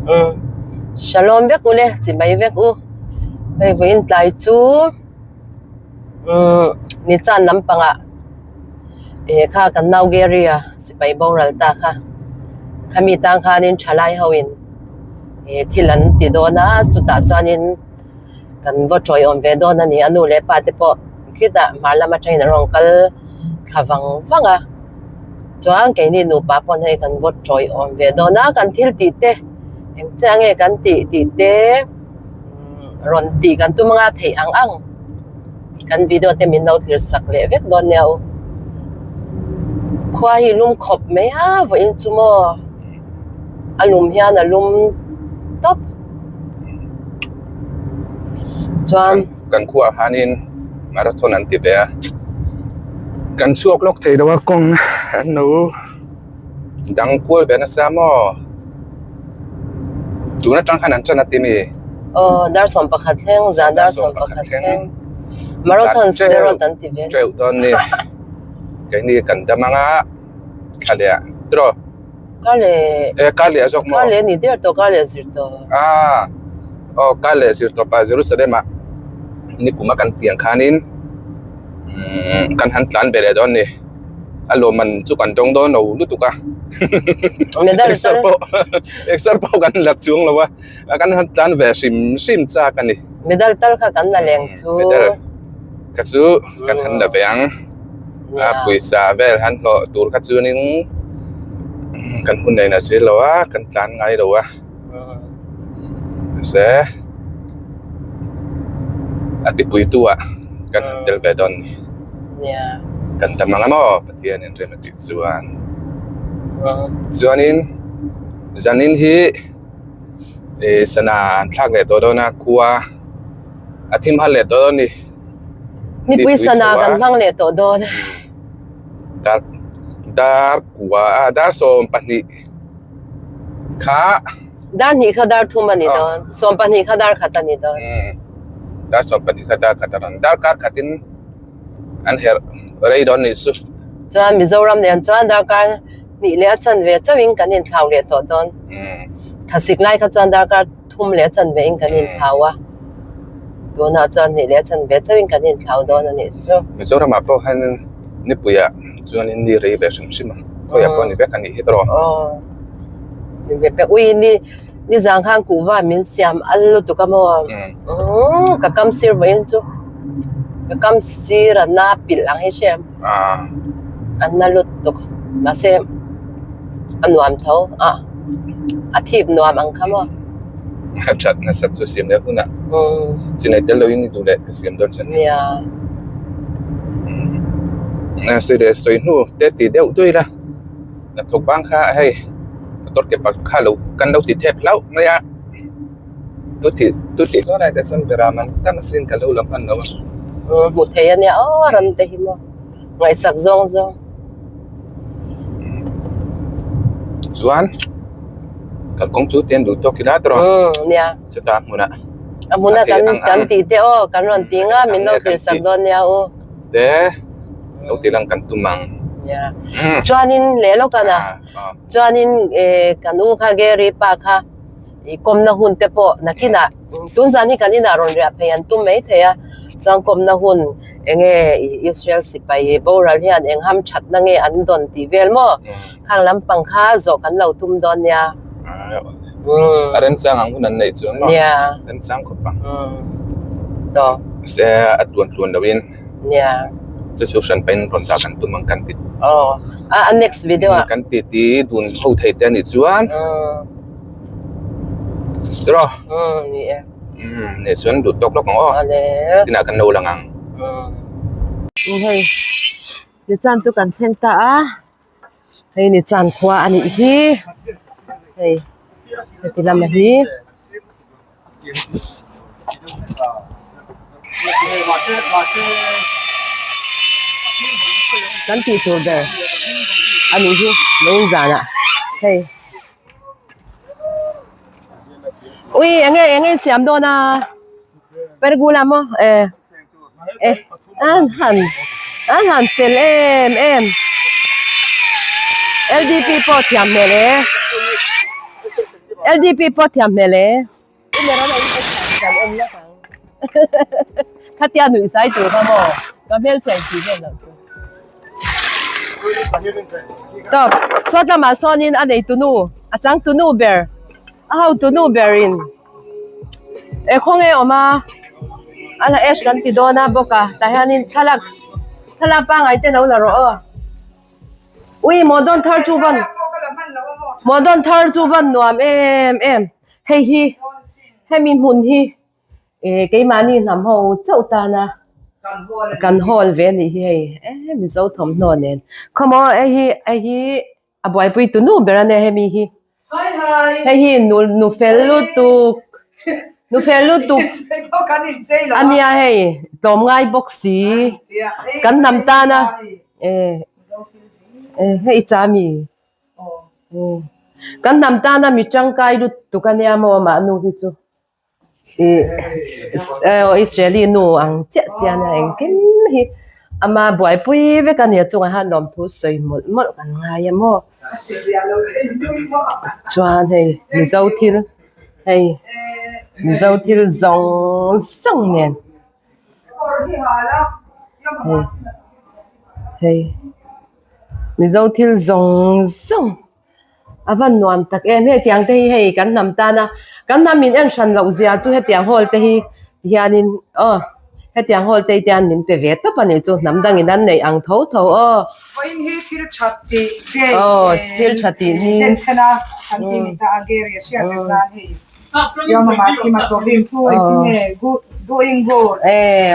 Umm Shalom vek u le chimei vek u hei vawiin tlai chu umm ni chan lampangah eh kha kan nau Gary a sipai boral ta kha khami tang khanin thalai ho in eh thil an ti dawn a chutah chuanin kan va tawiawm ve dawn a ni a nu leh pa te pawh khitah hmar lam atangin an rawn kal thla vang vang a chuan keini nupa pawn hei kan va tawiawm ve dawn a kan thil tih te eng chiah nge kan tih tih te rawn tih kan tum anga theih ang ang kan video te min lo thlir sak leh vek dawn nia u khua hi lum khawp mai a vawiin chu maw a lum hian a lum tawp chuan kan khuaah hianin marathon an ti ve a kan chhuak lawk thei lo a kawng an lo dang kual ve nasa maw tun atang khan an ṭan a ti mi aw dar 11 thleng zan dar 11 thleng marathon erawh an ti ve teuh dawn ni keini kan dam anga thla leh ah tiraw Kar leh Eh kar leh a zawk maw? Kar leh a ni der tawh kar leh zir tawh. Ah aw kar leh zir tawp a Jerusalem ah nikum a kan pian khanin umm kan han tlan ve leh dawn ni. A lawmman chu kan dawng dawn lo lutuk a. Medal Exer pawh exer pawh kan la chuang lo a kan han tlan ve hrim hrim chak a ni. Medal tal kha kan la leng chu. Medal kha chu kan han la ve ang. A pawisa vel han hlawh tur kha chuanin kan hun nen a zir lo a kan tlan ngai lo a mahse a tipui tu ah kan han tel ve dawn a ni kan tam ang emaw Pathian in rem a tih chuan chuanin zanin hi ih sana an thlak leh tawh dawn a khua a thim hal leh tawh dawn a ni. Nipui sana kan hmang leh tawh dawn. Dar dar kua a dar 12 kha Dar hnih kha dar thum a ni dawn. 12 kha dar khat a ni dawn. Dar 12 kha dar khat a rawn dar kar khatin an herh rei dawn ni chu. Chuan Mizoram nen chuan darkar hnih leh a chanve chauhin kan inthlau leh tawh dawn. Thlasik lai kha chuan darkar thum leh a chanve in kan inthlau a, tunah chuan hnih leh a chanve chauhin kan inthlau dawn a nih chu. Mizoramah pawh hian nipuiah chuanin ni rei ve hrim hrim a, khawiah pawh ni vek a nih hi tawh. Aw, ni ve pek. Ui ni ni zang khan kuhva min siam al lutuk a maw? Umm ka kam sir vawiin chu ka kam sir a na pilh ang hi hriam. A na lutuk mahse a nuam tho a a thip nuam ang kha maw. A that nasa chu siam leh hunah chinai tel loin i duh leh ka siam dawn chuan. Nia. Sawi leh sawi hnu te ti deuh deuh ila hnathawk bang kha hei motor ke pakhat kha lo kan lo ti thep hlauh mai a. Tu tih tu tih chuan ai te chuan beram an tam asin ka lo la hman lo a. Hmuh theih a nia aw ram te hi maw ngaihsak zawng zawng. Chuan kalkawng chu tian duh tawk ila tawh. Umm nia. Chutah hmunah. A hmunah kan kan tih te aw kan rawn ti nga min lo thlir sak dawn nia u. Te lo ti lang kan tum ang. Nia. Chuanin leh lawk a na. Chuanin eh kan u kha Gary pa kha. I kawmna hun te pawh nakinah tun zan hi kan inah rawn riah phei an tum mai thei a, chuan kawmna hun eng nge i Israel sipai boral hian eng ham thatna nge an dawn tih vel maw? Khang lampang kha zawh kan lo tum dawn nia. A remchang ang hun an neih chuan maw? Nia. Remchang khawp ang. Tawh. Mahse a tluan tluan loin. Nia. Chu chu hran pahin rawn dah kan tum ang kan ti. Aw, a next video ah. Kan ti ti dun ho thei te a nih chuan. Tiraw? Umm ni e. Umm ni chuan duh tawk lawk ang aw. Awle. Tinah kan lo lang ang. Umm. Hei ni chan chu kan thleng ta a. Hei ni chan khua a nih hi. Hei heti lama hi. Kan tih tur ber a nih hi main zanah hei. Ui enge enge in siam dawn a pergula maw eh eh an han an han fel em em L D P pawh thiam hmel e. LDP pawh thiam hmel e. I mera na in en kan en lawk ang. Khatia nuih sai tur kha maw? Ka hmel chei tih vel loh chu. Tawp, sawt lamah sawnin a nei tunu, a chang tunu ber, a ho tunu berin e khawnge awm a, a la ash kan ti dawn a bawk a, tah hianin thlalak thlalak pangngai te lo la rawh aw. Ui maw dawn thar chu van maw dawn thar chu van nuam em em hei hi hemi hmun hi eh keimahni hnam ho chauh tana kan hawl ve anih hi hei eh mizo thawmhnaw nen khawmaw hei hi hei hi a buaipui tu nu ber ania hemi hi. Hei hi nu nu fel lutuk nu fel lutuk a nia hei tlawm ngai bawk si kan hnam tana eh eh hei i cha mi kan hnam tana mi tangkai lutuk a nia maw amah nu hi chu. Ih aw Israeli nu ang chiah chiah a nia engkim hi ama buaipui vek a nia chungah hian lawmthu sawi mawlh mawlh kan ngai a maw chuan hei mizo thil hei mizo thil zawng zawng nen hei hei mizo thil zawng zawng. A van nuam tak em hetiang te hi hei kan hnam tan a kan hnam min en hran loh zia chu hetiang hall te hi hianin aw hetiang hall te hian min pe ve tawp a nih chu hnam dangin an neih ang tho tho aw aw thil tha tih ni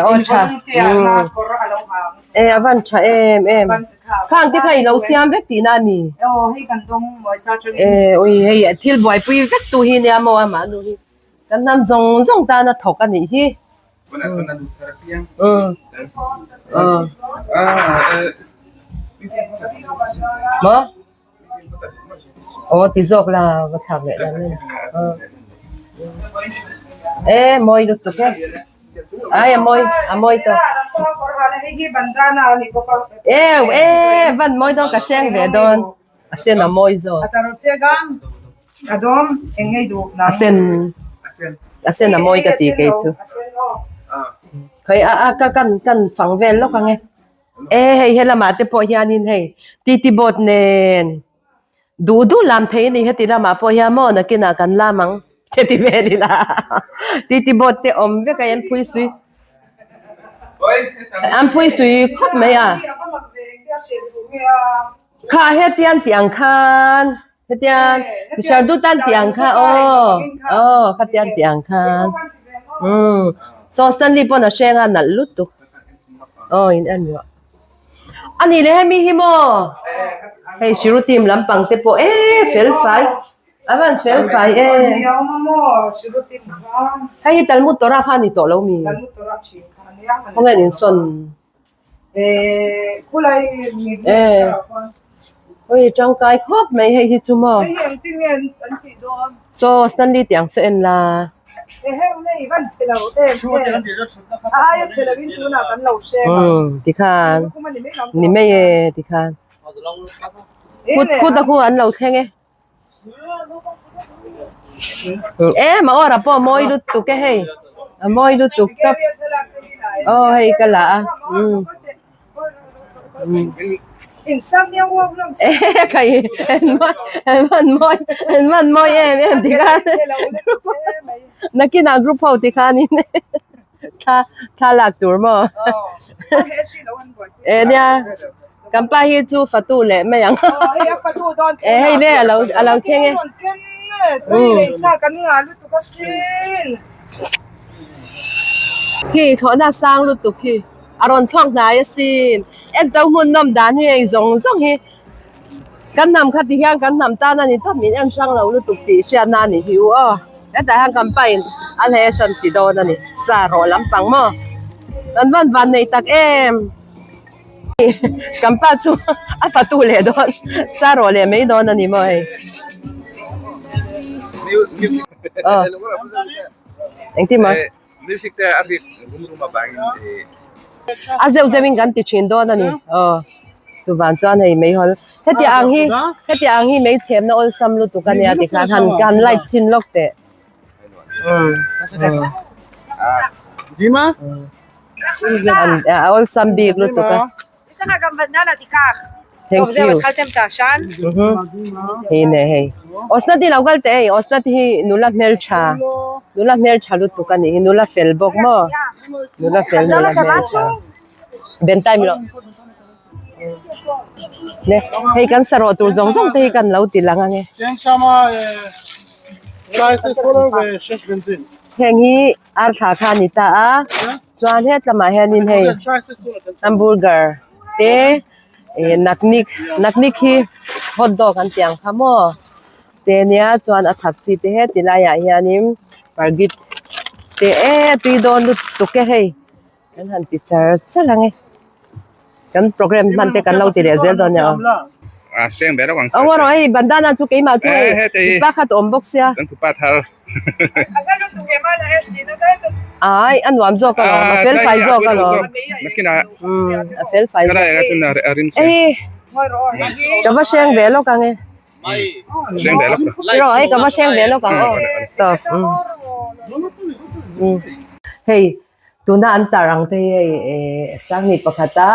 aw tha e a van tha em em. Khang te kha i lo siam vek tihna a ni. E ui hei thil buaipui vek tu hi nia maw amah nu hi kan hnam zawng zawng tana thawk a nih hi. Maw? Aw ti zawk la va thlak leh dan a. E mawi lutuk e. Ai a mawi a mawi tawh. Ew e van mawi dawn ka hreng ve dawn a sen a mawi zawk. A sen a sen a mawi ka ti kei chu. Hei a a ka kan kan fang vel lawk ang e. E hei helamah te pawh hianin hei titi board nen. Duh duh lam thei a ni heti lamah pawh hian maw nakinah kan lam ang heti vel ila titi board te awm vek a an phui sui an phui sui khawp mai a kha hetian tih ang khan hetian shardutan tih ang kha aw aw khatian tih ang khan umm saw Stanley pawn a hreng a nalh lutuk aw in en rawh. A nih leh hemi hi maw hei siru team lampang te pawh e fel fai a van fel fai e hei hi Talmud Torah kha a ni tawh lo mi khawnge an insawn e hei tangkai khawp mai hei hi chu maw saw Stanley tih ang saw en la. Tikhan ni mai e tikhan kut kut a khu an lo thleng e em a awr a pawh a mawi lutuk e hei a mawi lutuk tawp aw hei ka la a umm. Mawi em em tikhan nakinah group ho tikhanin thla thla lak tur maw e nia kan pa hi chu fatu leh mai ang e hei le alo alo thleng e khi thlawhna sang lutuk khi. A rawn chhuak hnai asin. En to hmun nawm dan hi hei zawng zawng hi kan hnam kha ti hian kan hnam tan a ni tawp min en hrang lo lutuk tih hriatna a nih hi u aw. Hetah hian kan pain a hle hran ti dawn a ni. Sa rawh lampang maw? Kan van van nei tak em. Kan pa chu a fatu leh dawn sa rawh leh mai dawn a ni maw hei. Aw. Engtin maw? Music te a rik rum rum avangin A zeuh zeuhin kan ti thin dawn a ni. Aw. Chuvan chuan hei meihawl heti ang hi heti ang hi mei chhemna awlsam lutuk a nia tikhan han han light chhin lawk teh. Umm a awlsam bik lutuk a. Thank you. Hei ne hei. Osnati lo kal teh hei Osnati hi nula hmeltha nula hmeltha lutuk a nih hi nula fel bawk maw nula fel nula hmeltha. Ben time loh le hei kan sarawh tur zawng zawng te hi kan lo ti lang ange heng hi ar thla kha a ni ta a chuan hetlamah hianin hei hamburger te ih naknik naknik hi hot dog an tih ang kha maw te nia chuan a thak chi te heti laiah hianin pargit te e tui dawn lutuk e hei. Kan han ti char char ang e. Kan program hman te kan lo ti leh zel dawn nia aw. A seng ber ang Aw rawh hei bandana chu keimah chu hei mipa khat awm bawk sia. Kan tupa thar. Ai a nuam zawk alawm a fel fai zawk alawm. Nakina. A fel fai zawk. Kalai ka chun a rim se. Ei ka va hreng ve lawk ang e. Hreng ve lawk. Rawh hei ka va hreng ve lawk ang aw. Tawp. Hei Tuna an tar ang te hi hei eh sanghnih pakhata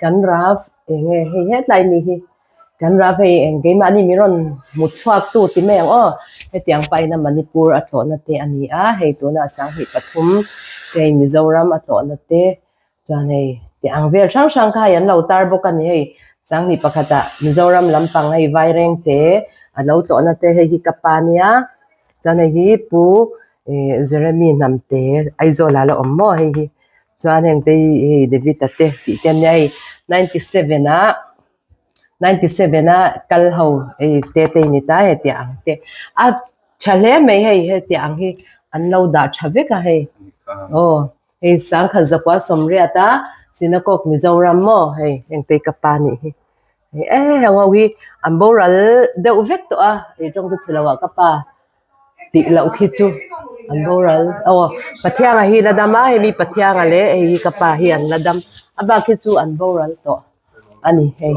kan raf eng nge hei hetlai mi hi kan raf hei eng keimahni mi rawn hmu chhuak tu ti mai ang aw hetiang paina Manipur a tlawhna te a ni a hei tuna sanghnih pathum te hei Mizoram a tlawhna te chuan hei tih ang vel hrang hrang kha hei an lo tar bawk a ni hei sanghnih pakhatah Mizoram lampang hei Vaireng te a lo tlawhna te hei hi ka pa nia chuan hei hi pu Ih Jeremy hnam te Aizawl ah la awm maw hei hi chuan heng te hi hei David a te tih te ania hei 97 ah 97 a kal ho hei te te ni ta hei tiang ang te a tha hle mai hei hetiang ang hi an lo dah tha vek a hei aw hei sangkhat zakua sawmriat a Synagogue Mizoram maw hei heng te hi ka pa nih hi hei e heng ho hi an boral deuh vek tawh a ei tawng chu chhe lo ah ka pa. Tih loh khi chu an boral aw Pathianga hi la dam a hemi Pathianga leh hei hi ka pa hi an la dam a bak khi chu an boral tawh a ni hei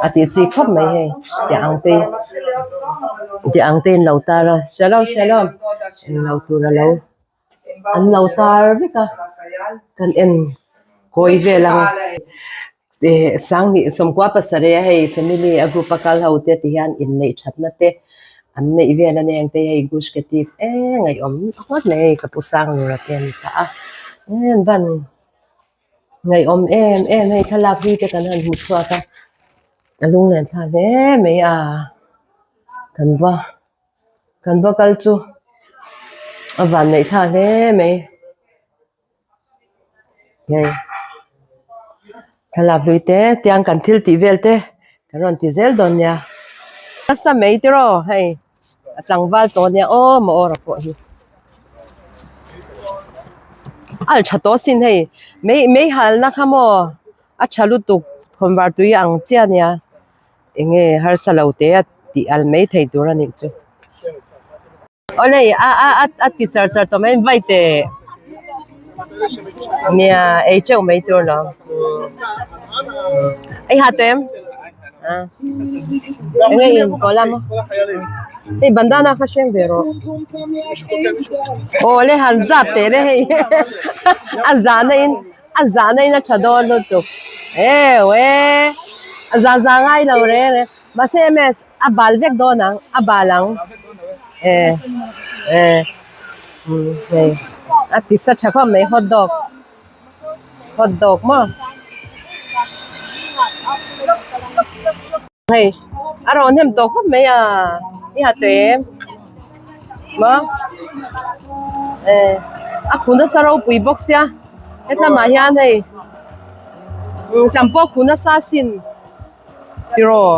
a tih chi khawp mai hei tih ang te tih ang te in lo tar a shalom shalom englo tur a lo an lo tar vek a kan en kawi vel ang eh sanghnih sawmkua pasarih a hei family a group a kal ho te ti hian inneih thatna te an neih vel a ni heng te hei gush katif eng ngaihawm ngawt mai hei ka pu sang lura te an ta a an ban ngaihawm em em hei thlalak hlui te kan han hmu chhuak a a lunglen thlak hle mai a kan va. Kan va kal chu a van neih thlak hle mai hei thlalak hlui te tiang kan thil tih vel te kan rawn ti zel dawn nia nasa mai tiraw hei a tlangval tawh nia aw maw awra pawh hi a tha tawh sin hei mei mei halna kha maw a tha lutuk khawnvar tui ang chiah nia. Enge harsa lo te a tih al mai thei tur a nih chu. Awle a a a a ti char char tawh mai vai teh nia ei teuh mai tur lo ei ha tawh em a enge in kaw lam hei bandana kha hreng ve rawh awle han zap teh le hei a zahna in. A zahna in a tha dawn lutuk eu e a zah zah ngai lo reng reng mahse ms a bal vek dawn ang a bal ang e e umm hei a ti sa tha khawp mai hot dog hot dog maw hei a rawn hem tawh khawp mai a i ha tawh em maw e a khu nasa ropui bawk sia hetlamah hian hei umm tlam pawh khu nasa sin tiraw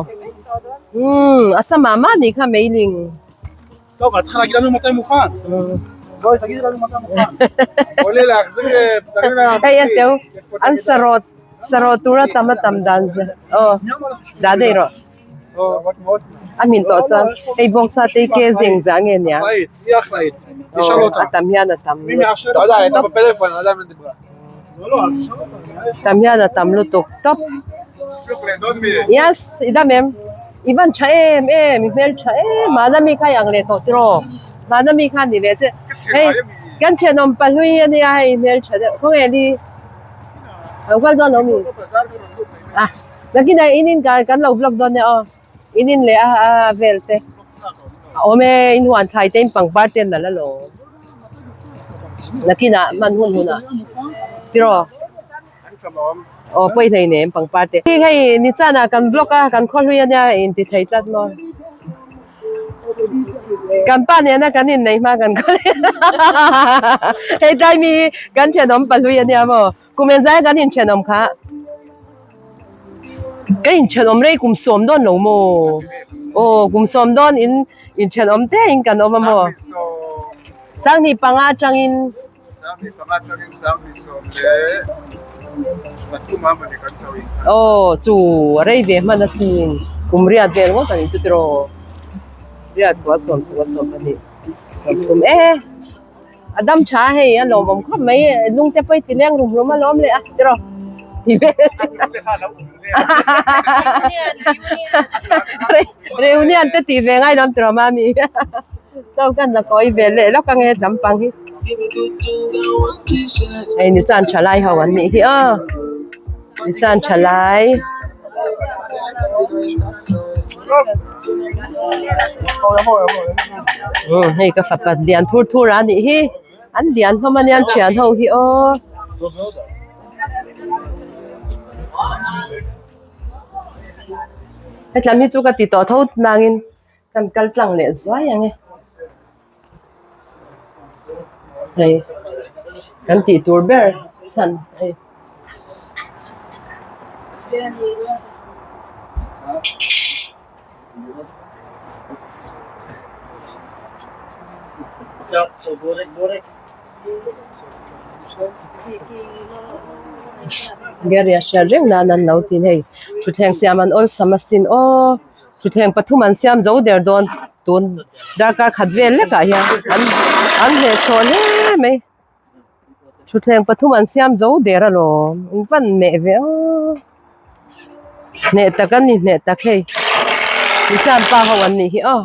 umm a sa mah mah anih kha meiling. Hei a teu an sarawt sarawt tura tam a tam dan zia aw dah daih rawh a hmin tawh chuan hei bawngsa te hi ke zeng zah nge nia aw a tam hian a tam tam hian a tam lutuk tawp. Yes i dam em i van tha em em i hmel tha em mahna mi kha i ang leh tawh tiraw mahna mi kha ni leh che hei kan thenawm pahlui ania hei hmel tha deuh khawnge li lo kal dawn lo mi ah nakinah in in kan lo vlog dawn nia aw in in leh a a vel te a awm e in huan thlai te in pangpar te an la la lo nakinah hman hun hunah tiraw. Aw pawi hlei nem pangpar te. Hei hei ni chan ah kan vlog a kan khaw hlui ania in ti thei tlat maw. Kan pa nena kan in nei hma kan khaw hlui hei tlai mi hi kan thenawm pa hlui ania maw kum engzai kan in thenawm kha ka in thenawm rei kum sawm dawn lo maw aw kum sawm dawn in in thenawm te in kan awm a maw sanghnih panga atangin. Aw chu a rei ve hman asin kum riat vel ngawt a ni chu tiraw riat kua sawm sawm a sawm pahnih sawm thum e a dam tha a hei a lawmawm khawp mai lung te pawh i ti leng rum rum a lawm leh a tiraw ti vel reunion te tih ve ngai lo tiraw mami. Chaw kan la kawi ve leh lawk ange lampang hi hei ni chuan thalai ho an nih hi aw ni chuan thalai umm hei ka fapa lian thur thur a nih hi an lian hlawm ania an thian ho hi aw. Hetlam hi chu ka ti tawh tho nangin. Kan kal tlang leh zuai ang e. Hei kan tih tur ber chhan hei. Gary a hriat reng nan an lo tin hei thutthleng siam an awlsam asin aw. Thutthleng pathum an siam zo der dawn tun darkar khat vel lekah hian an an hleh chhuah hle mai thutthleng pathum an siam zo der alawm in van hneh ve aw hneh tak a ni hneh tak hei tichuan pa ho an nih hi aw.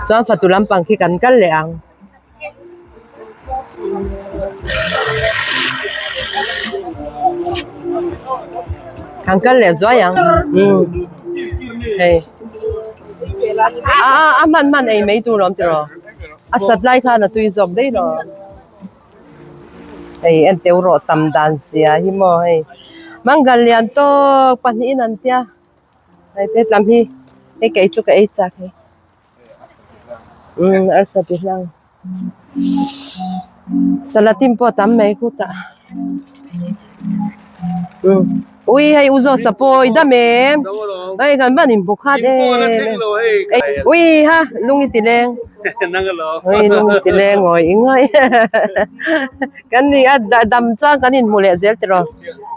Chuan fatu lampang khi kan kal leh ang. Kan kal leh zuai ang umm hei a a a hman hman ei mai tur a awm tiraw a sat lai khan a tui zawk daih lo. Hei en teuh rawh tam dan zia hi maw hei mangal lian tawk pahnihin an tia hei te tlam hi hei kei chu ka ei chak hei umm arsa ti hlang salatin pawh tam mai khutah umm ui hei u zawh sapawi dam em hei kan van inbu khat em ui ha lung i ti leng ui lung i ti leng ngawi ngawi kan ni a dam chuan kan inhmu leh zel tiraw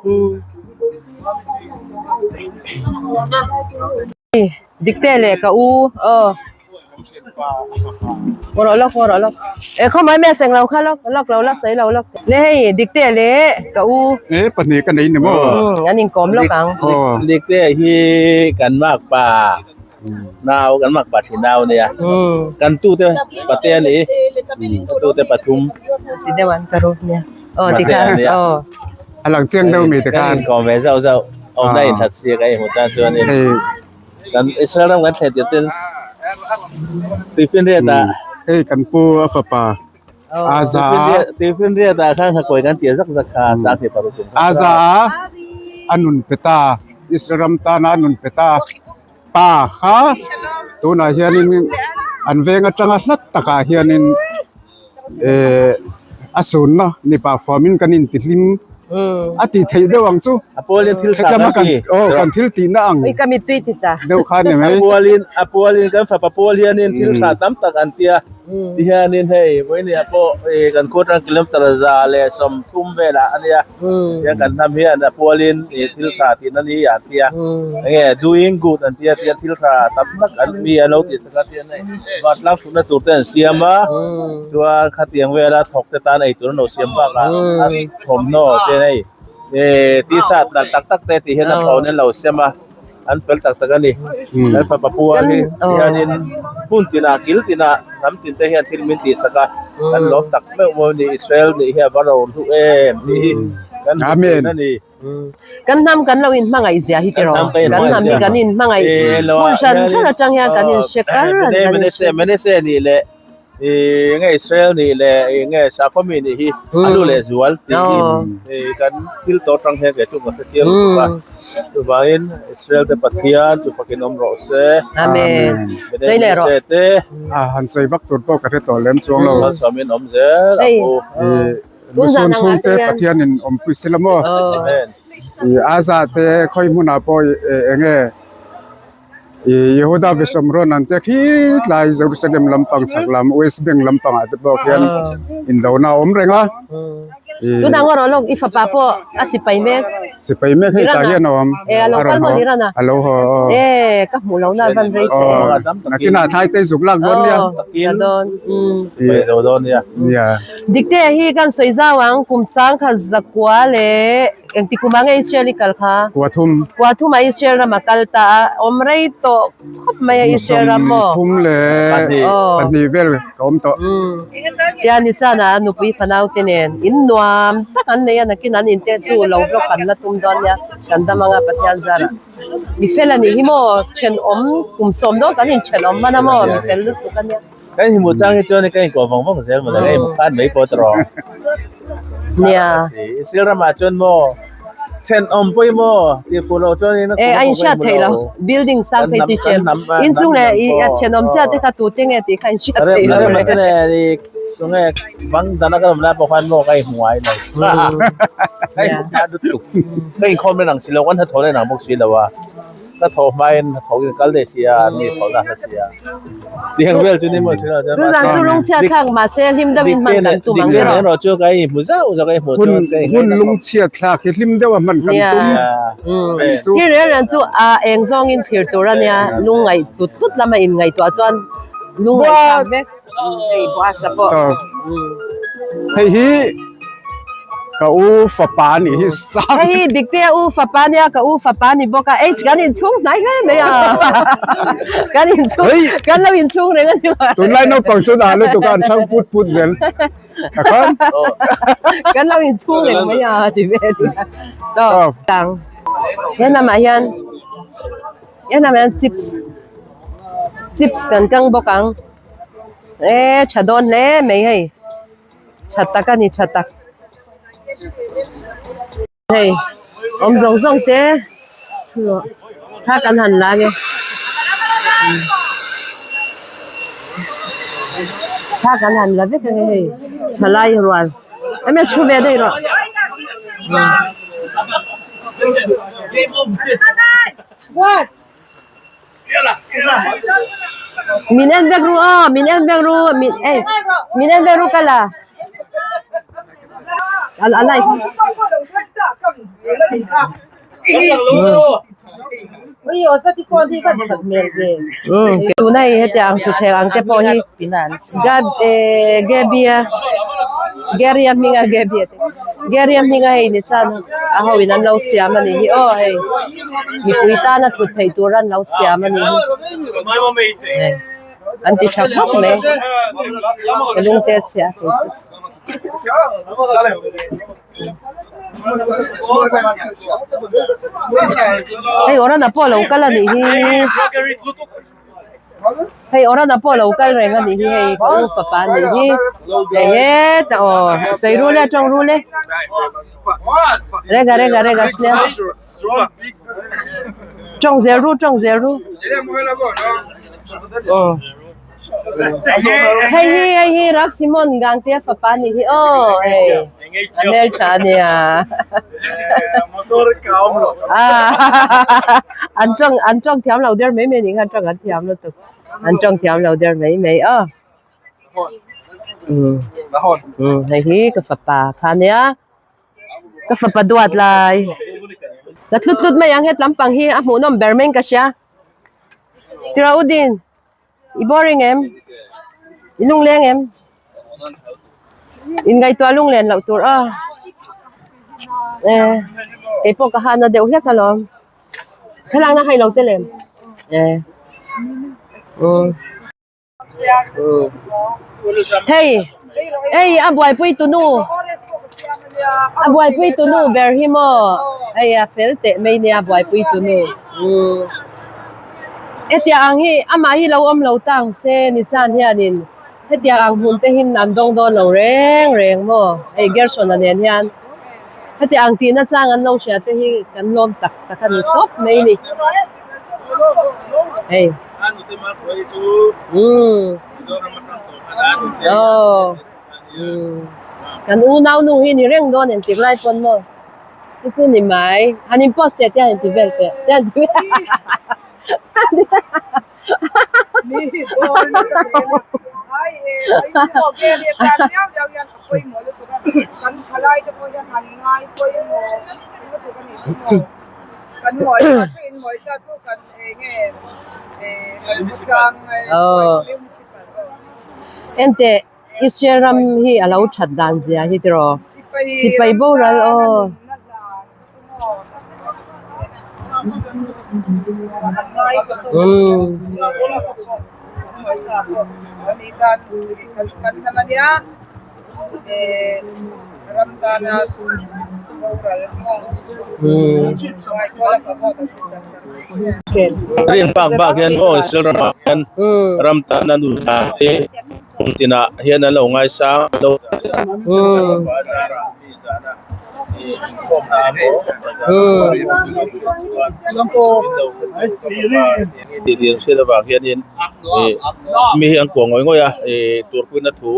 umm. Dikte leh ka u aw Aw rawh lawk aw rawh lawk e khaw mai mai a seng lo kha lawk lawk lo la sawi lo lawk le hei Dikte leh ka u e pahnih ka nei ni maw umm an inkawm lawk ang Dikte hi kan makpa nau kan makpa thin nau ania kan tute pate a ni tute pathum ti deuh an ka ru nia aw tikhan aw a lang chiang deuh mi tikhan kan inkawm ve zauh zauh awmna inthat si ka inhmu tan chuanin Kan Israel ram kan thlen tir ten tuifinriat ah Hei kan pu a fapa Aza tuifinriat ah khan nghakuai kan chiah zak zak kha sang hi paruk kum Aza a nun pe ta Israel ram tana a nun pe ta pa kha tunah hianin an veng atanga hlat takah hianin eh a sunna mipa form in kan intihlim a tih theih deuh ang chu a pualin thil tha kan ti aw kan thil tihna ang ui ka mittui ti ta deuh kha ni mai a pualin a pualin kan fapa pual hianin thil tha tam tak an tia. Tihianin hei vawinia pawh kan khua atang kilometer 130 velah a nia. Tihian kan hnam hian a pualin thil tha tihna ni an ti a. Enge doing good an ti a tihian thil tha tam tak an mi an lo tih sak a tihian hei vantlang thutna tur te an siam a. Chuan khatiang vela thawk te tan eitur an lo siam bakah a thawmhnaw te hei t-shirt nalh tak tak te tih hian a thlawnin an lo siam a. An fel tak tak a ni. Kan fapa pu a hi hianin hmun tinah kil tinah hnam tin te hian thil min tihsak a, kan lawm tak meuh maw ni Israel nih hi a va ro hlu em tih hi kan hmu thin a ni. Kan hnam kan lo inhmangaih zia hi tiraw? Kan hnam hi kan inhmangaih hmun hran hran atang hian kan inhre kar a ni. Menese nih leh Ih nge Israel nih leh ih nge Sakhaw mi nih hi a lu leh zual tih hi ih kan thil tawh atang hian kei chu ka hre chiang lutuk a. Chuvangin Israel te Pathian chu fakin awm rawh se. Amen. Sawi leh rawh. Menese te. A han sawi vak tur pawh ka hre tawh lem chuang lo. Malsawmin awm zel ang u. Ih Lusun chhungte Pathianin awmpui sila maw? Amen. Ih Aza te khawi hmunah pawh eng nge Ih Yehuda Vishomron an te khi tlai Jerusalem lampang chhak lam West Bank lampang ah te pawh khian indona a awm reng a. Ih Tunah ngaw rawh lawk i fapa pawh a sipai mek. Sipai mek hei tah hian a awm. E a lo kal maw Iran a? A lo haw aw. E ka hmuh lo na van rei che. Aw nakinah thlai te zuk lak dawn nia. Aw ka dawn. Sipai zo dawn nia. Nia. Dikte hi kan sawi zau ang kum sang kha zakua leh Engti kum ah nge Israel i kal kha? Kua thum. Kua thum ah Israel ram a kal ta a, awm rei tawh khawp mai a Israel ram maw? Sawmthum leh pahnih vel ka awm tawh. Tia ni chan ah nupui fanau te nen in nuam tak an nei a, nakin an inte chu lo vlog kan la tum dawn nia, kan dam anga Pathian zarah. Mi fel a nih hi maw, thenawm kum sawm dawn kan inthenawm hman a maw, mi fel lutuk a nia. Kan inhmuh chang hi chuan ka inkuah vawng vawng zel mawle, ka inhmuh khan mai pawh ta rawh. Nia. Israel ramah chuan maw thenawm pawh hi maw tih fuh loh chuan in Eh, a inhriat theih lo. Building sang phei chi hriat. Inchung leh i a thenawm chiah te kha tute nge tih kha inhriat theih lo. Rem te leh i tunge bang dana ka awm lai pawh khan maw ka inhmu ngai lo. Ka inhmu hma lutuk. Ka inkhawm reng ang si lo, kan hnathawh reng ang bawk si lo a. Ka thawh hmain hnathawk in kal daih sia, mi thawh na hla sia. Tiang vel chu ni maw si lo chuan Chu zan chu lungchhiat thlak mahse hlim deuh in hman kan tum ang dik nen erawh chu ka inhmu zauh zauh ka inhmu chuan ka inhmu Hun lungchhiat thlak hi hlim deuh a hman kan tum ani chu. Hi rel reng chu a eng zawng in thlir tur a nia, lungngaih tut tut lama in ngaihtuah chuan lungngaih thlak vek. Hei buasa pawh. Hei hi ka u fapa a nih hi sang. Hei hi Diktea u fapa nia ka u fapa ni bawk a H kan inchhung hnai hle mai a. Kan inchhung kan lo inchhung reng a ni mai. Tunlai naupang chu dah lutuk a an chhang put put zel. Takhan. Kan lo inchhung reng mai a ti vel. Tang. He lamah hian he lamah hian chips chips kan kang bawk ang. E tha dawn hle mai hei tha tak a ni tha tak hei awm zawng zawng te thla kan han la nge thla kan han la vek ange hei thalai rual enge thu ve daih rawh. Min en vek ru aw min en vek ru min ei min en vek ru ka la a lai tuna hi hetiang thutthleng ang te pawh hi gab eh Gabby-a Gary-a hminga Gabby-a te Gary-a hminga hei ni chuan a ho in an lo siam a nih hi aw hei. Mipui tana thut theih tur an lo siam a nih hi. An ti tha khawp mai. Ka lung te chhia thei chu. Hei Orana pawh a lo kal a nih hi. Hei Orana pawh a lo kal reng a nih hi hei ka u fapa a nih hi. Hei hetah aw sawi rul e tawng rul e. Rega rega rega hria. Tawng zel ru tawng zel ru. Aw. Hei hi hei hi Ralph Simon Gangte fapa a nih hi aw hei a hmeltha a nia. An tawng an tawng thiam lo der mai mai a nih kha tawng an thiam lutuk an tawng thiam lo der mai mai aw. Umm hei hi ka fapa kha ania ka fapa duat lai la tlut tlut mai ang het lampang hi a hmuhnawm ber mai in ka hria Tiraudin i boring em i lungleng em in ngaihtuah lunglen loh tur a e keipawh ka hana deuh hlek alawm thlalakna hai lo te lem e umm. Hei hei a buaipui tunu a buaipui tunu ber hi maw hei a fel teh mai nia buaipui tunu umm hetiang ang hi amah hi lo awm lo ta ang se ni chan hianin hetiang ang hmun te hin an dawng dawn lo reng reng maw hei Gershon-a nen hian hetiang ang tihna chang an lo hria te hi kan lawm tak tak a ni tawp mai a ni. Hei. Umm. Aw. Umm. Kan unau nu hi ni reng dawn engtik lai pawn maw? Chu chu ni mai. Han in post teh tiang in ti vel teh. Tiang ti vel. Enteh Israel ram hi a lo that dan zia hi tiraw sipai boral aw. Rin bak bak hian aw Israel ramah hian ram tan a nu hna te kum tinah hian an lo ngaisang an lo tih tih an hriat avang hianin ih mi hi an kuah ngawih ngawih a ih turpuina thu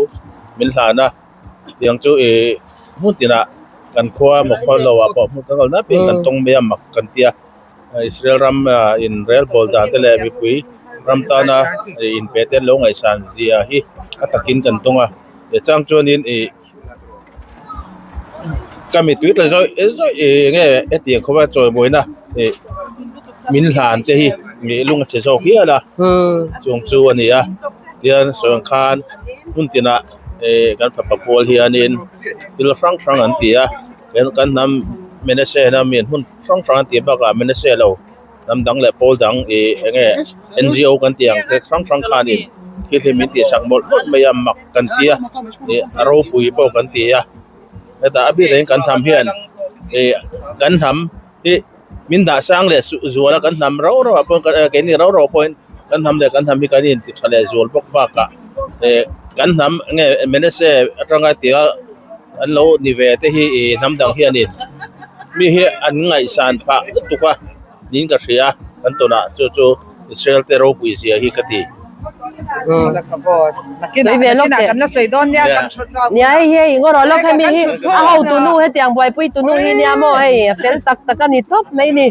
min hlan a tiang chu ih hmun tinah kan khua maw khaw lo ah pawh hmun kan kal na piang kan tawng mai a mak kan tia Israel ram in rel bawl dan te leh mipui ram tana inpe te an lo ngaihsan zia hi a takin kan tawng a chang chuanin ih ka mittui tla zawih zawih ih enge hetiang khawpa chawimawina ih min hlan te hi ih lung a chhe zawk hial a chung chu a ni a tian sawi ang khan hmun tinah ih kan fapa pawl hianin thil hrang hrang an ti a kan hnam Menase hian mi hmun hrang hrang an tih bakah Menase lo hnam dang leh pawl dang ih enge N G O kan tih ang te hrang hrang khanin thil hi min tihsak mawlh mawlh mai a mak kan ti a ih a ropui pawh kan ti a hetah a bik reng kan hnam hian ih kan hnam hi min dah sang leh zual a kan hnam rau rau ah pawh keini rau rau pawhin kan hnam leh kan hnam hi kan inti tha leh zual bawk bakah ih kan hnam enge Menase atanga tia an lo ni ve te hi ih hnam dang hianin mi hi an ngaihsan phah lutuk a niin ka hria kan tawnah chu chu Israel te ropui zia hi ka ti. Nia hei hi hei ngawrh lawk hemi hi a hotu nu hetiang buaipui tu nu hi nia maw hei a fel tak tak a ni tawp mai ni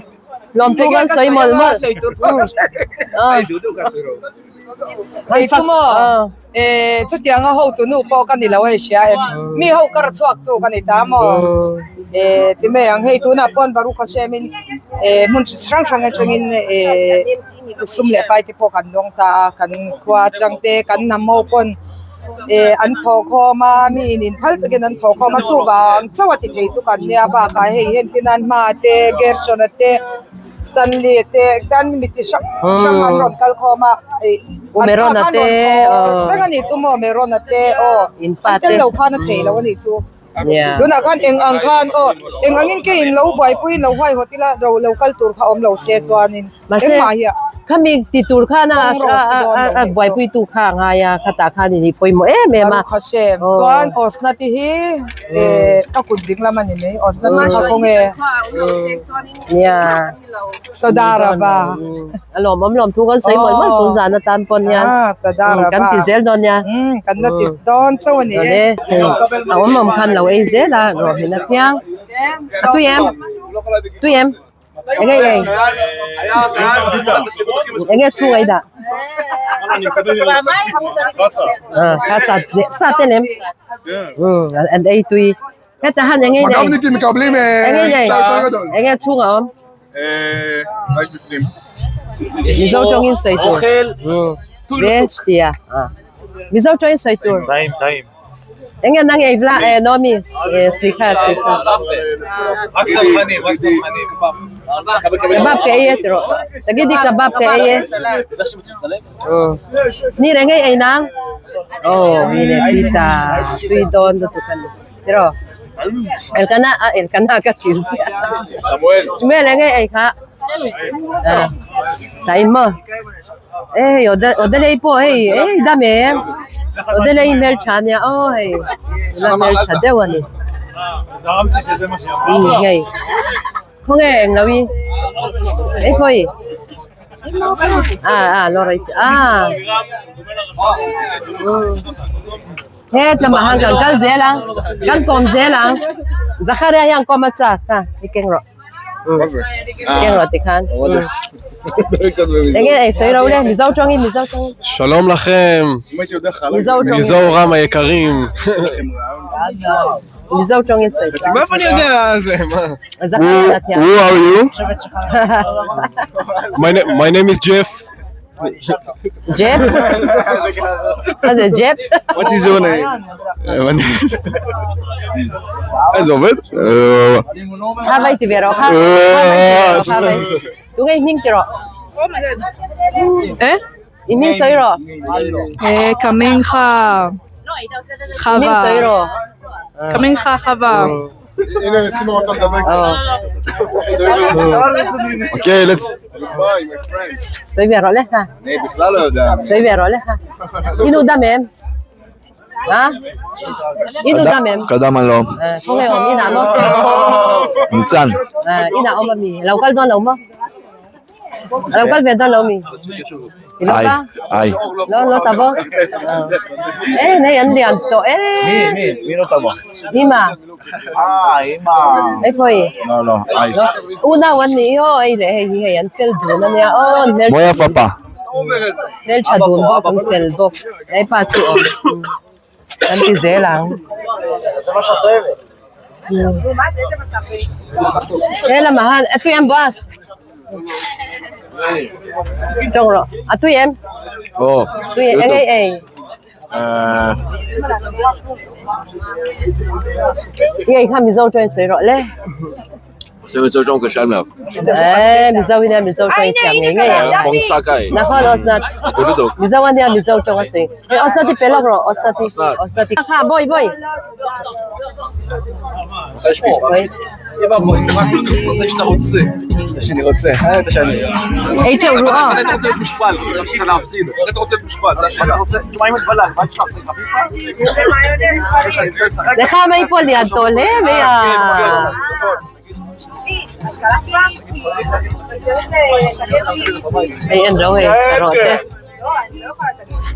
lawmthu kan sawi mawlh mawlh. Kei chu maw chutianga hotu nu pawh ka ni lo hei hria em mi ho kar chhuak tu ka ni ta maw ti mai ang hei tunah pawn Baruch Hashem in hmun chi hrang hrang atangin sum leh pai te pawh kan dawng ta a kan khua atang te kan hnam ho pawn an thawh khawm a mi in inphal takin an thawh khawm a chuvang chauh a ti thei chu kan nia bakah hei entirnan hma te Gershon a te. Stanley te tan mi chi hrang hrang an rawn kal khawm a ih an pa khan rawn thaw reng a nih chu maw Merona te aw an tel lo khan a thei lo a nih chu tunah khan eng ang khan aw eng angin ke in lo buaipui in lo huaihawt ila ro lo kal tur kha awm lo se chuanin engmah hi a Khami ti tur khan a a buaipui tu kha a ngai a khatah khan in pawimawh em em a. Baruch Hashem chuan Osna te hi ka kut ding lam a ni mai Osna te kha khawnge. Nia. Todaraba. A lawmawm lawm thu kan sawi mawlh mawlh tun zan atan pawn hian. Kan ti zel dawn nia. Kan la ti dawn chauh a ni e. A awm awm khan lo ei zel a rawhmin a thiang. A tui em? Tui em? Enge ei? Enge chhung ei dah? Kha sa sa te lem. An ei tui. Heta han eng ei nei. Eng ei nei. Eng e chhung a awm. Mizo tawngin sawi tur. Veg tia. Mizo tawngin sawi tur. Enge nang ei vla e Nomi slikha slikha. Kebab ke ei e tiro. Tagidi kebab ke ei e. Ni reng ei ei nang. Oh, mi le pita tui dawn lutuk a ni. Tiro. Elkana a Elkana ka kil chiah. Samuel. Samuel enge ei kha. Ta in maw? E hei Odelei pawh hei ei dam em Odelei hmeltha ania aw hei la hmeltha deuh a ni umm hei khawnge eng lo hi ei pawh i ah ah lawr a umm hetlama han kan kal zel ang kan kawm zel ang Zakaria hian kawm a chak a i keng rawh. Keng rawh tikhan. Enge ei sawi ro le Mizo tawngin Mizo tawngin. שלום לכם, Mizo tawngin. מיזורם היקרים. Mizo tawngin sawi. מאיפה אני יודע זה? מה? Zakaria thiam. Who are you? My, na- my name is Jeff. Jeff? מה זה Jeff? What is your name? אה, זה עובד? Hawai ti ve rawh kha. Hawai ti ve rawh Hawai. Tu nge i hming ti rawh? Eh? I hming sawi rawh. Eh, kamingkha. I hming sawi rawh. Kamingkha Khava. Okay, let's... Sawi ve rawh le kha. Sawi ve rawh le kha. I nu dam em? Ha? I nu dam em? קדם הלום. Khaw nge awm inah maw? ניצן. Inah awm ami. Lo kal dawn lo maw? Lo kal ve dawn lo mi? I lo ka? Ai. Lo lo ta bo? E nei an lian tawh e. Mi mi mi lo ta bo? Ima. Ah ima. Ei pawh i? No no ai. Unau an nih hi aw ei leh hei hi hei an fel dun a nia aw an hmel Moya fapa. Hmel tha dun bawk an fel bawk ei pa chu awm an ti zel ang. He lamah han a tui em boss? Tawng rawh a tui em? Aw. Tui eng ei ei? I ei kha Mizo tawngin sawi rawh le. Mizo tawng ka hriat lo. Eh Mizo hi nia Mizo tawng i thiam ngei ngei ang. Bawng sa kai. Nakhon Osnat. Mizo a nia Mizo tawng a sawi. Hei Osnat i pe lawk rawh Osnat i Osnat i. Kha bawi bawi. Ei teuh ruh aw. Lekha mai pawh lian tawh hle mai a. Hei en ro hei sarawh te.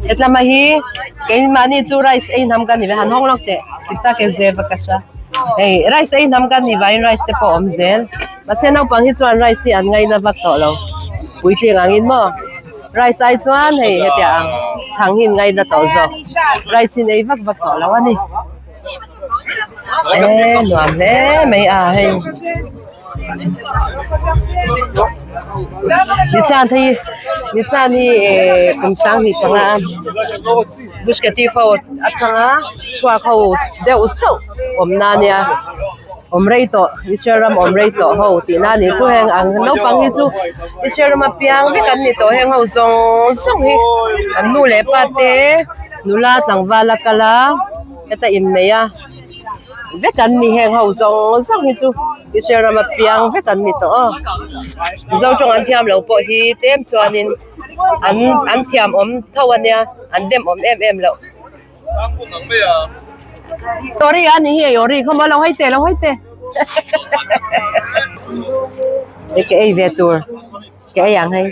Hetlama hi keimahni chu rice ei hnam kan ni ve han hawng lawk teh tifta ke ze va ka hria. Hei rice ei hnam kan ni vangin rice te pawh a awm zel. Mahse naupang hi chuan rice hi an ngaina vak tawh lo. Puitling angin maw rice ai chuan hei hetiang ang chhang hi an ngaina tawh zawk. Rice hi an ei vak vak tawh lo a ni. E nuam hle mai a hei Nichhan hi Nichhan hi eh kum sanghnih panga Gush Katif ho atanga chhuak ho deuh chauh awmna ania awm rei tawh Israel ram awm rei tawh ho tihna a nih chu heng ang naupang hi chu Israel rama piang vek an ni tawh heng ho zawng zawng hi an nu leh pa te nula tlangval a kal a heta innei a vek an ni heng ho zawng zawng hi chu Israel rama piang vek an ni tawh aw Mizo tawng an thiam lo pawh hi tlem chuanin an an thiam awm tho ania an dem awm em em loh. Ori a ni hi ei ori khaw maw lo hawi teh lo hawi teh hei ka ei ve tur ka ei ang hei.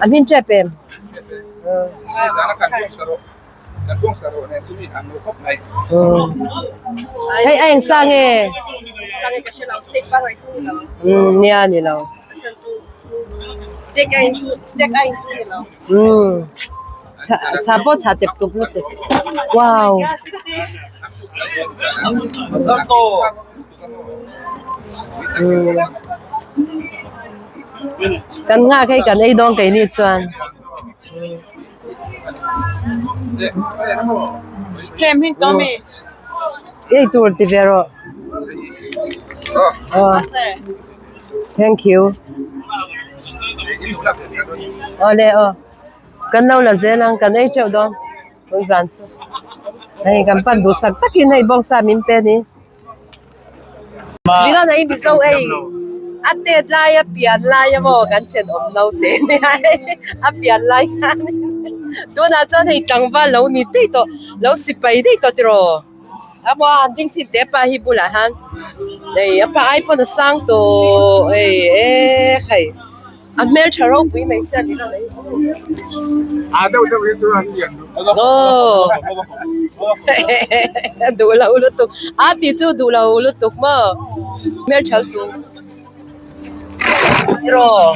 A hmin tep em? Hei a eng sa nge? Umm nia ni lo. Umm chha pawh chha tep tuk lutuk. Wow. Umm kan nghak hei kan ei dawn keini chuan. Ei tur ti ve rawh. Thank you. Awle aw. Kan lo la zel ang kan ei teuh dawn tun zan chu. Hei kan pan duhsak takin hei bawngsa min pe a ni. Milan a i Mizo ei a tet lai a pian lai a maw kan thenawm naute nia hei a pian lai khan tunah chuan hei tlangval lo ni daih tawh lo sipai daih tawh tiraw a maw a han ding chhin teh pa hi bulah hian hei a pa ai pawn a sang tawh hei e hei. A hmeltha ropui mai sia tih kha Aw duh lo lutuk a tih chu duh lo lutuk maw hmeltha lutuk tiraw.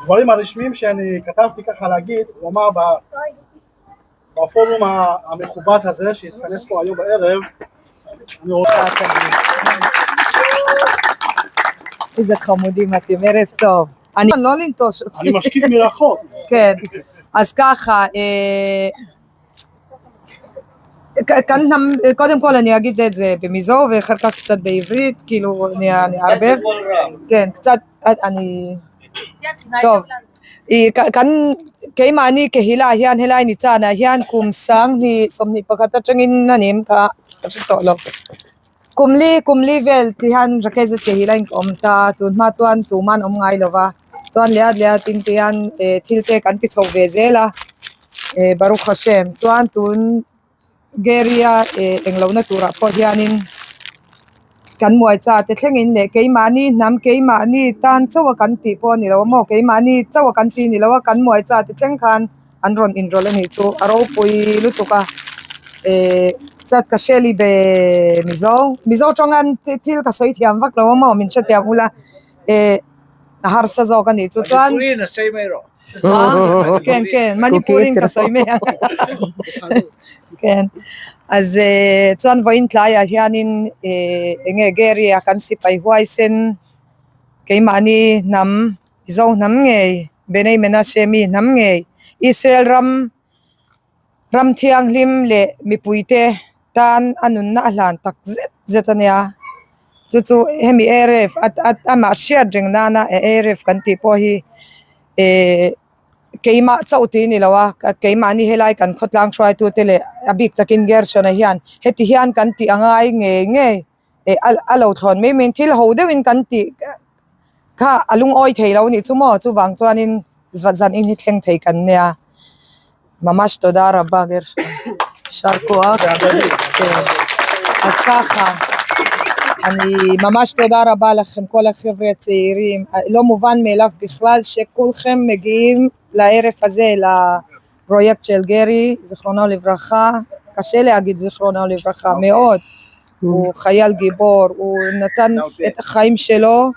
הדברים הרשמיים שאני כתבתי ככה להגיד, הוא אמר בפורום המכובד הזה שהתכנס פה היום בערב, אני רוצה... איזה חמודים אתם, ערב טוב. אני לא לנטוש אותי. אני משקיף מרחוק. כן, אז ככה, כאן קודם כל אני אגיד את זה במיזו ואחר כך קצת בעברית, כאילו אני אערבב. כן, קצת, אני... טוב. Kan keimahni kehila hian helai ni chanah hian kum sanghnih sawmhnih pakhat atangin a nim kha ka hre tawh lo. Kum li kum li vel ti hian Rakezet kehila in ka awm ta tun hma chuan tuman awm ngai lo va chuan leh a leh a tin te hian eh thil te kan ti chho ve zel a eh Baruch Hashem chuan tun Gary-a eh englohna turah pawh hianin kan muai cha te thlengin leh keimahni hnam keimahni tan chauh a kan tih pawh a ni lo a maw keimahni chauh a kan tih a ni lo a kan muai cha te thleng khan an rawn inrawlh a nih chu a ropui lutuk a eh chat ka hre li be mizo mizo tawnga thil ka sawi thiam vak lo a maw min hrethiam ula eh a harsa zawk a nih chu chuan ken ken Manipurin ka sawi mai ang ken az chuan vawiin tlaiah hianin eh eng nge Gary a kan sipai huaisen keimahni hnam Mizo hnam ngei Benei Menashe mi hnam ngei Israel ram Ram thianghlim leh mipuite tan a nunna a hlan tak zet zet a nia. Chu chu hemi Aref amah hriat reng nana Aref kan tih pawh hi eh keimah chauh tih a ni lo a, keimahni helai kan khawtlang hruaitute leh a bik takin Gershon-a hian heti hian kan tih a ngai ngei ngei eh a lo thlawn mai mai in thil ho deuhin kan tih kha a lungawi thei lo a nih chu maw chuvang chuanin zan in hi thleng thei kan nia mamash toda raba Gershon יישר כוח אז ככה אני ממש תודה רבה לכם כל החבר'ה הצעירים לא מובן מאליו בכלל שכולכם מגיעים לערב הזה לפרויקט של גרי זיכרונו לברכה קשה להגיד זיכרונו לברכה מאוד הוא חייל גיבור, הוא נתן את החיים שלו.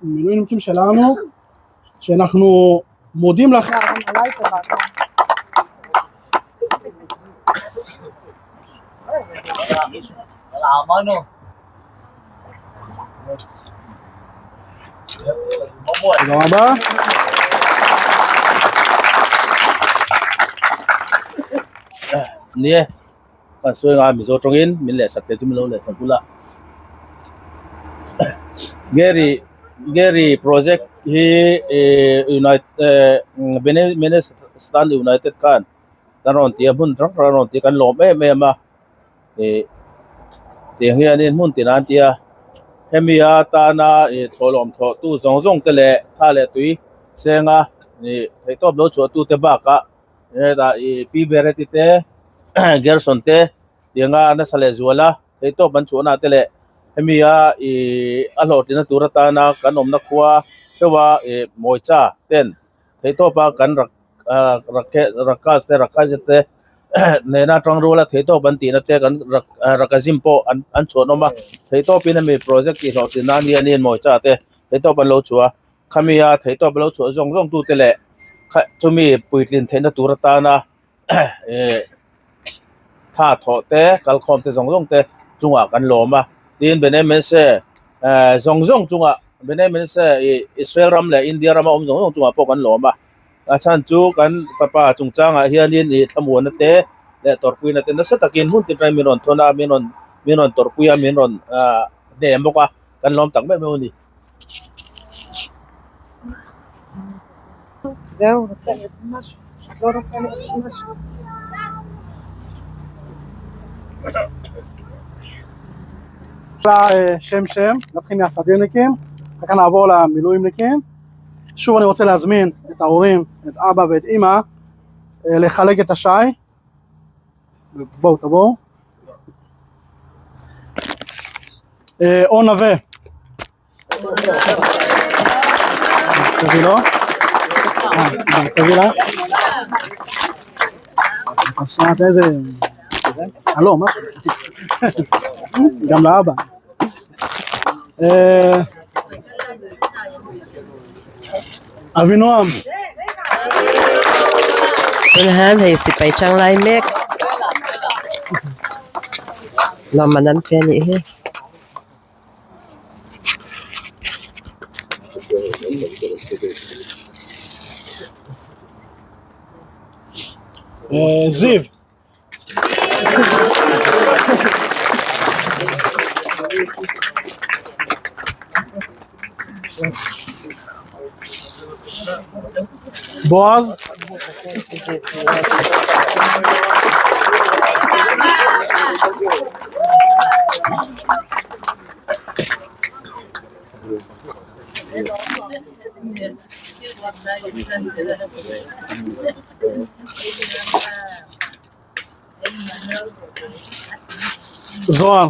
מילואימניקים שלנו, שאנחנו מודים לכם. תודה רבה. Nia Kan sawi anga Mizo tawngin min leh sak te chu min lo leh sak bula. Gary Gary project hi eh United eh Benestan United khan kan rawn ti a hmun hrang hrang a rawn ti a kan lawm em em a ih tiang hianin hmun tina an ti a hemi atana ih thawhlawm thawh tu zawng zawng te leh tha leh tui senga ih theihtawp lo chhuah tu te bakah Hetah ih Pi Verity te Gerson te tianga nasa leh zuala theihtawp an chhuahna te leh hemi a ih a hlawhtlinna tur atana kan awmna khua theuha ih Mawicha ten theihtawpa kan rak Rakas te Rakaz te nena tangruala theihtawp an tihna te kan Rakazim pawh an an chhuanawm a theihtawpin hemi project tih hlawhtlin nan hianin Mawisa te theihtawp an lo chhuah a khami a theihtawp lo chhuah zawng zawng tute leh kha chumi puitlin theihna tur atana eh tha thawh te kalkhawm te zawng zawng te chungah kan lawm a tin Benemense eh zawng zawng chungah Benemense ih Israel ram leh India rama awm zawng zawng chungah pawh kan lawm a a chhan chu kan fapa chungchangah hianin ih thlamuanna te leh tawrhpuina te nasa takin hmun tin atangin min rawn thawn a min rawn min rawn tawrhpui a min rawn ah hnem bawk a kan lawm tak meuh meuh a ni. זהו, רוצה לראות משהו? את לא רוצה לראות משהו? שם שם, נתחיל מהסדירניקים, אחר כך נעבור למילואימניקים. שוב אני רוצה להזמין את ההורים, את אבא ואת אמא, לחלק את השי. בואו תבואו. אור נווה. תביא לו. תביא לה. שנייה, איזה... הלו, מה? גם לאבא. אבינועם. Tunah hian hei sipai chang lai mek lawmman an pe a nih hi. זיו. בועז. זוהר.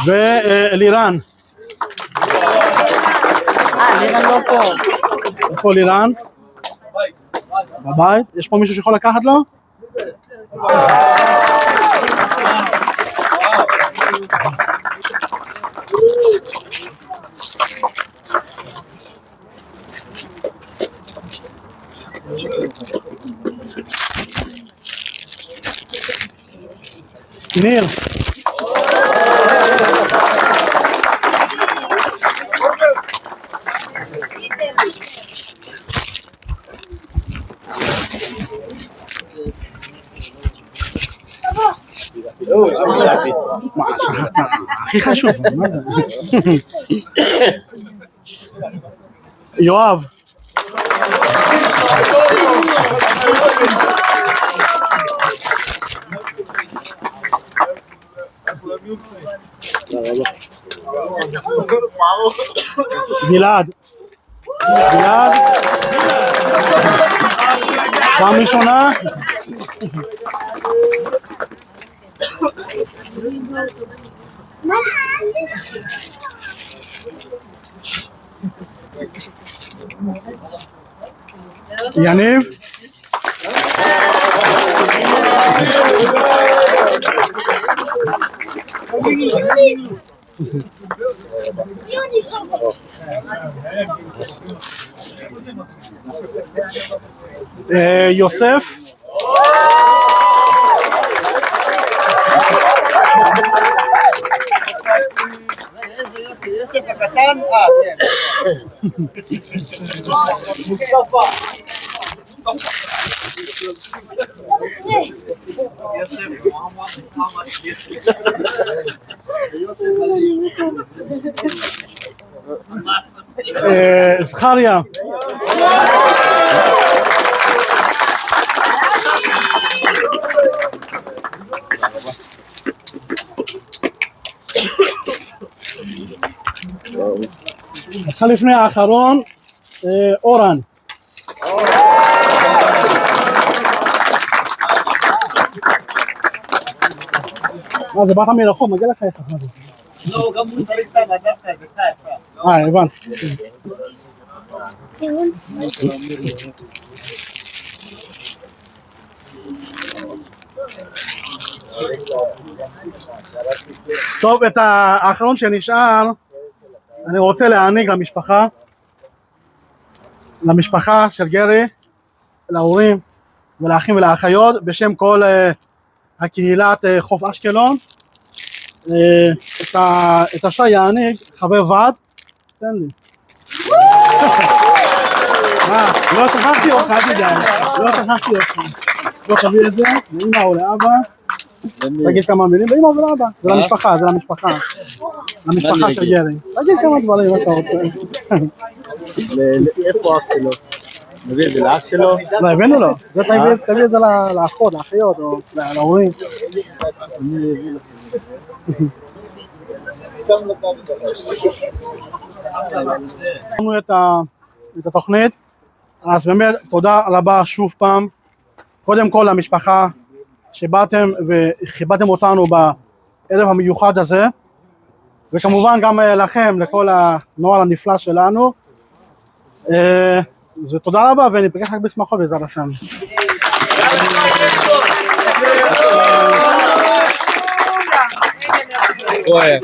ואלירן. לירן לא פה. איפה לירן? בבית. יש פה מישהו שיכול לקחת לו? ניר. מה, שכחת, הכי חשוב, מה זה? יואב. גלעד. גלעד. פעם ראשונה. יניב. יוסף. זכריה. דקה לפני האחרון, אורן. מה זה, באת מרחוק, מגיע לך אחד, מה זה? אה, הבנתי. טוב, את האחרון שנשאר, אני רוצה להעניק למשפחה, למשפחה של גרי, להורים ולאחים ולאחיות, בשם כל אה, הקהילת אה, חוף אשקלון. אה, את ה- את השי יעניק חבר ועד, תן לי. מה, לא שכחתי אותך, אל תדאג, לא שכחתי אותך. בוא תביא את זה לאמא או לאבא, תגיד כמה מילים, לאמא ולאבא, זה למשפחה, זה למשפחה. למשפחה של גרי. תגיד כמה דברים, מה שאתה רוצה. איפה אח שלו? נביא את זה לאח שלו? לא, הבאנו לו. זה תביא- תביא את זה ל- לאחות, לאחיות או להורים. סיימנו את ה- את התוכנית, אז באמת תודה רבה שוב פעם, קודם כל למשפחה שבאתם וכיבדתם אותנו בערב המיוחד הזה, וכמובן גם אה, לכם, לכל הנוער הנפלא שלנו. אה, ותודה רבה וניפגש רק בשמחות בעזרת השם. ביי.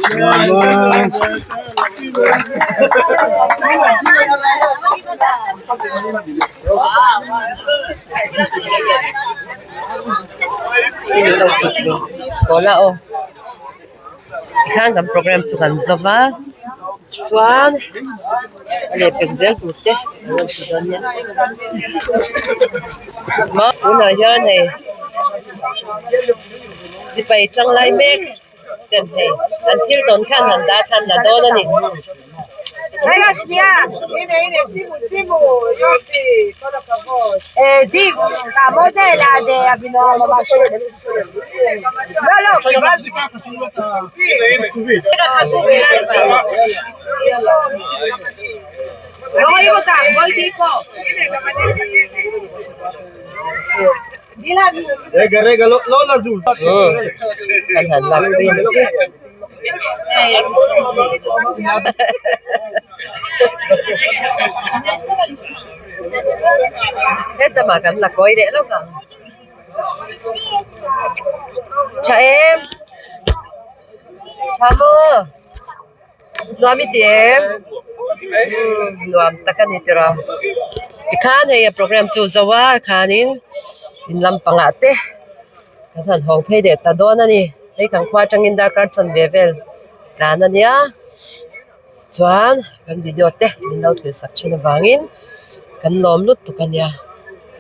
Kola aw tikhan kan program chu kan zo va chuan a lehpek zel tur te an rawn ti dawn nia maw tunah hian hei sipai tang lai mek ten hei an thil tawn khan han dah khan la dawn a ni. רגע, שנייה. הנה, הנה, שימו, שימו, יופי, כל הכבוד. זיו, תעמוד ליד אבינועם או משהו. לא, לא, לא רואים אותך, בואי תהיי פה. רגע, רגע, לא לזוז. Kan han lak zui a ni. Hetlama kan la kawi leh lawk ang. Tha em. Tha maw. Nuam i ti em. Umm nuam tak a ni tiraw. Tikhan hei a program chu zo a khanin in lampangah te kan han hawng phei leh ta dawn a ni. Hei kan khua atangin darkar chan ve vel tlan a nia chuan kan video te min lo thlir sak thin avangin kan lawm lut tuk a nia.